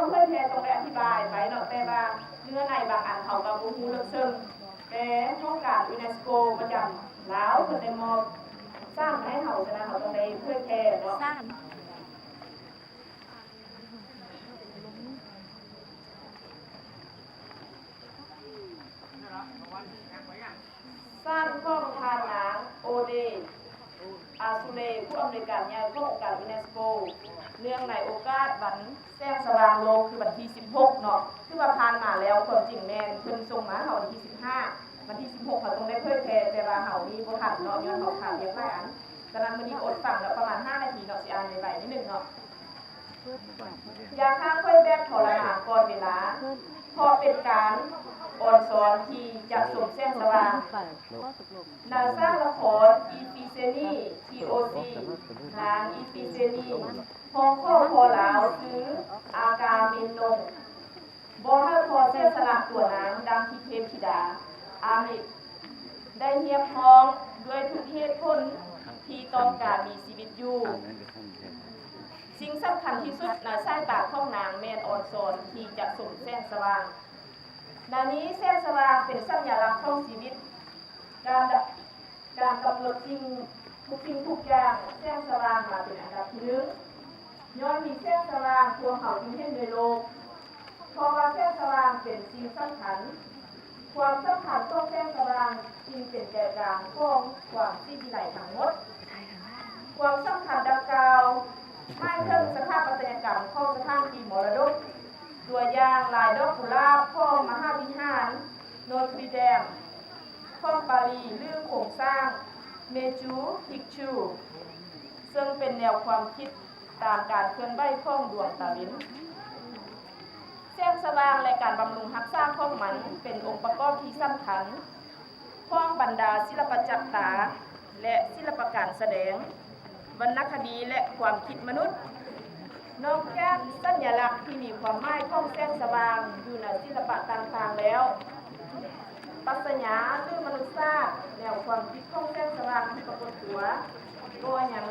ເຜີຍແຜ່ຕ້ອງໄດ້ອະທິບາຍໄປເນາະ, ແຕ່ວ່າເນື້ອໃນບາງອັນເຮົາກໍບໍ່ຮູ້ເລິກເຊິ່ງ, ແຕ່ຫ້ອງການຢູເນສໂກປະຈຳລາວເພິ່ນໄດ້ມອບສານມາໃຫ້ເຮົາ, ສະນັ້ນເຮົາຕ້ອງໄດ້ເຜີຍແຜ່ເນາະ. ສານ ສານຂອງທ່ານນາງ ໂອເດ ອາຊູເລ ຜູ້ອຳນວຍການໃຫຍ່ຂອງອົງການຢູເນສໂກ ເນື່ອງໃນໂອກາດວັນແສງສະຫວ່າງໂລກ ຄືວັນທີສິບຫົກເນາະ, ຄືວ່າຜ່ານມາແລ້ວ, ຄວາມຈິງແມ່ນເພິ່ນສົ່ງມາໃຫ້ເຮົາວັນທີສິບຫ້າ, ວັນທີສິບຫົກເຮົາຕ້ອງໄດ້ເຜີຍແຜ່, ແຕ່ວ່າເຮົານີ້ບໍ່ທັນເນາະ, ຍ້ອນເຮົາຂາດວຽກຫຼາຍອັນ, ສະນັ້ນມື້ນີ້ກໍອົດຟັງເນາະ, ປະມານຫ້ານາທີເນາະ, ຊິອ່ານໄວໆນິດໜຶ່ງເນາະ. ຢ່າຂ້າມຂ້ອຍແບບທໍລະມານກ່ອນເວລາ, ເພາະເປັນການອອນຊອນທີ່ຈະສົມແສງສະຫວ່າງ. ນາງສ້າງລະຄອນອີຟີເຊນີ ທີໂອຊີ, ນາງອີຟີເຊນີ ຮ້ອງຂໍພໍ່ລາວຊື່ອາກາເມນນົງ ບໍ່ໃຫ້ພໍ່ເສຍສະຫຼະຕົວນາງ ດັ່ງທີ່ເທບທິດາອາມິດໄດ້ຮຽກຮ້ອງດ້ວຍທຸກເຫດຜົນທີ່ຕ້ອງການມີຊີວິດຢູ່. ສິ່ງສຳຄັນທີ່ສຸດໃນສາຍຕາຂອງນາງແມ່ນອອນຊອນທີ່ຈະສົມແສງສະຫວ່າງ. ແນວນີ້ແສງສະຫວ່າງເປັນສັນຍາລັກຂອງຊີວິດ, ການ ການກຳນົດສິ່ງ ທຸກສິ່ງທຸກຢ່າງ, ແສງສະຫວ່າງມາເປັນອັນດັບທີໜຶ່ງ. ຍ້ອນມີແສງສະຫວ່າງ, ພວກເຮົາຈຶ່ງເຫັນດ້ວຍໂລກ, ເພາະວ່າແສງສະຫວ່າງເປັນສິ່ງສຳຄັນ. ຄວາມສຳຄັນຂອງແສງສະຫວ່າງຈຶ່ງເປັນໃຈກາງຂອງຄວາມສີວິໄລທັງໝົດ. ຄວາມສຳຄັນດັ່ງກ່າວໝາຍເຖິງສະຖາປັດຕະຍະກຳຂອງສະຖານທີ່ມໍລະດົກ, ຕົວຢ່າງ ລາຍດອກກຸຫຼາບຂອງມະຫາວິຫານໂນດຣີແດມ ຂອງປາຣີ ຫຼື ໂຄງສ້າງເມຈູພິກຊູ ເຊິ່ງເປັນແນວຄວາມຄິດຕາມການເຄື່ອນໄຫວຂອງດວງຕາເວັນ. ແສງສະຫວ່າງ ແລະ ການບຳລຸງຮັກສາຂອງມັນ ເປັນອົງປະກອບທີ່ສຳຄັນຂອງບັນດາສິລະປະຈັກຕາ ແລະ ສິລະປະການສະແດງ, ວັນນະຄະດີ ແລະ ຄວາມຄິດມະນຸດ. ນອກຈາກສັນຍາລັກທີ່ມີຄວາມໝາຍຂອງແສງສະຫວ່າງຢູ່ໃນສິລະປະຕ່າງໆແລ້ວ, ປັດຊະຍາ ຫຼື ມະນຸດສາດ, ແນວຄວາມຄິດຂອງແສງສະຫວ່າງທີ່ປາກົດຕົວ ກໍຍັງ